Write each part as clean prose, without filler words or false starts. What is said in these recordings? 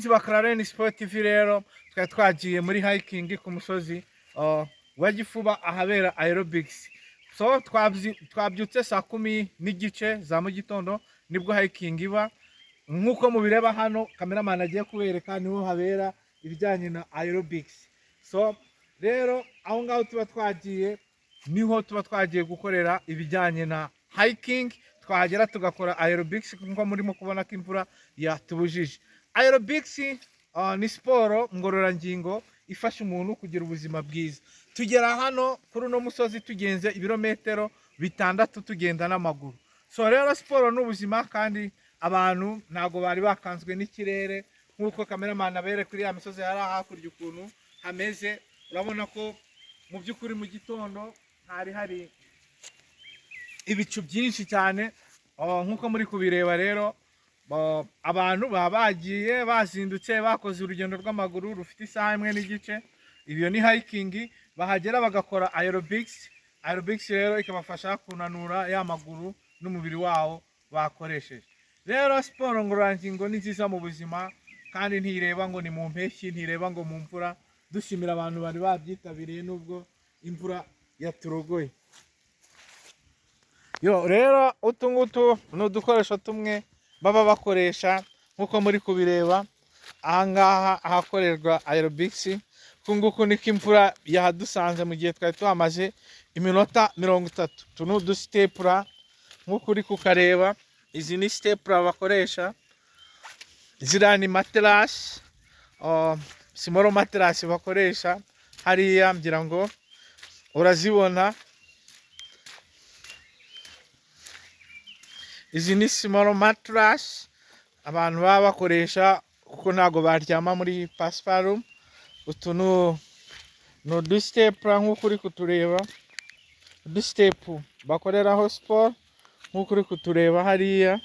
Ba Clarene Sport TV, rero twari twagiye muri hiking ku musozi wa Gifuba ahabera aerobics. So twabyutse saa 10:30 za mu gitondo, nibwo hiking iba. Nk'uko mubireba hano, cameraman agiye kubereka, niho habera ibijyanye na aerobics. So rero aho ngaho tuba twagiye, niho tuba twagiye gukorera ibijyanye na hiking. Twahagera tugakora aerobics, nk'uko murimo kubona ko imvura yatubujije. Aerobics ni siporo ngororangingo ifasha umuntu kugira ubuzima bwiza. Tugera hano kuri uno musozi tugenze ibirometero 6 tugenda n'amaguru. So rero siporo ni ubuzima, kandi abantu ntabwo bari bakanzwe n'ikirere, nk'uko cameraman abereka kuri ya misozi hari hakurya ukuntu hameze. Urabona ko mu by'ukuri mu gitondo hari hari ibicu byinshi cyane. Nk'uko muri kubireba rero, abantu baba bagiye bazindutse, bakoze urugendo rw'amaguru rufite isaha 1.5. Iyo ni hiking. Bahagera bagakora aerobics. Aerobics rero ikabafasha kunanura ya maguru n'umubiri wawo bakoresheje. Rero siporo ngororangingo ni nziza mu buzima, kandi ntireba ngo ni mu mpeshyi, ntireba ngo mu mvura. Dushimira abantu bari babyitabiriye nubwo imvura yaturogoye. Yo rero utu ngutu ni udukoresho tumwe baba bakoresha, nk'uko muri kubireba ahangaha ahakorerwa aerobics. Uku nguku niko imvura yahadusanze mu gihe twari tuhamaze iminota 30. Utu ni udusitepura, nk'uko uri kukareba, izi ni stepper bakoresha. Ziriya ni materasi, small materasi bakoresha hariya, ngira ngo urazibona. Izi ni small materasi abantu baba bakoresha, kuko ntabwo baryama muri pasiparumu. Utu ni udusitepura, nk'uko uri kutureba, udusitepu bakoreraho siporo, nk'uko uri kutureba hariya.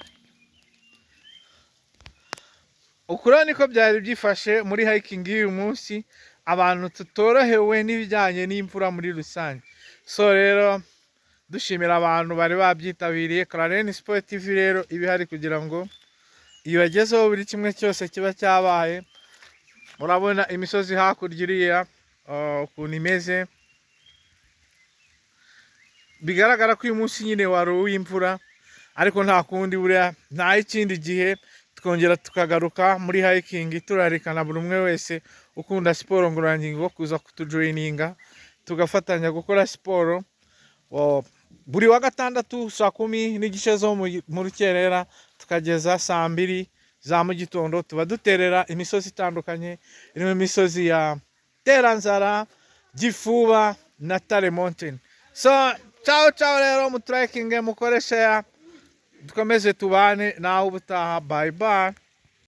Uku rero niko byari byifashe muri hiking y'uyu munsi, abantu tutorohewe n'ibijyanye n'imvura muri rusange. So rero dushimira abantu bari babyitabiriye. Clarene Sport TV rero iba ihari kugira ngo ibagezeho buri kimwe cyose kiba cyabaye. Urabona imisozi hakurya iriya ukuntu imeze. Bigaragara ko uyu munsi nyine wari uw'imvura, ariko nta kundi, buriya nta ikindi gihe twongera tukagaruka muri hiking. Turarikana buri umwe wese ukunda siporo ngororangingo kuza kutujoininga, tugafatanya gukora siporo. Buri wa gatandatu saa 10:30 zo mu rukerera tukageza saa 2 za mu gitondo, tuba duterera imisozi itandukanye irimo imisozi ya Teranzara, Gifuba na Tare Mountain. So ciao ciao rero, muturayikinge, mukore share, dukomeze tubane nawe ubutaha. Bye bye.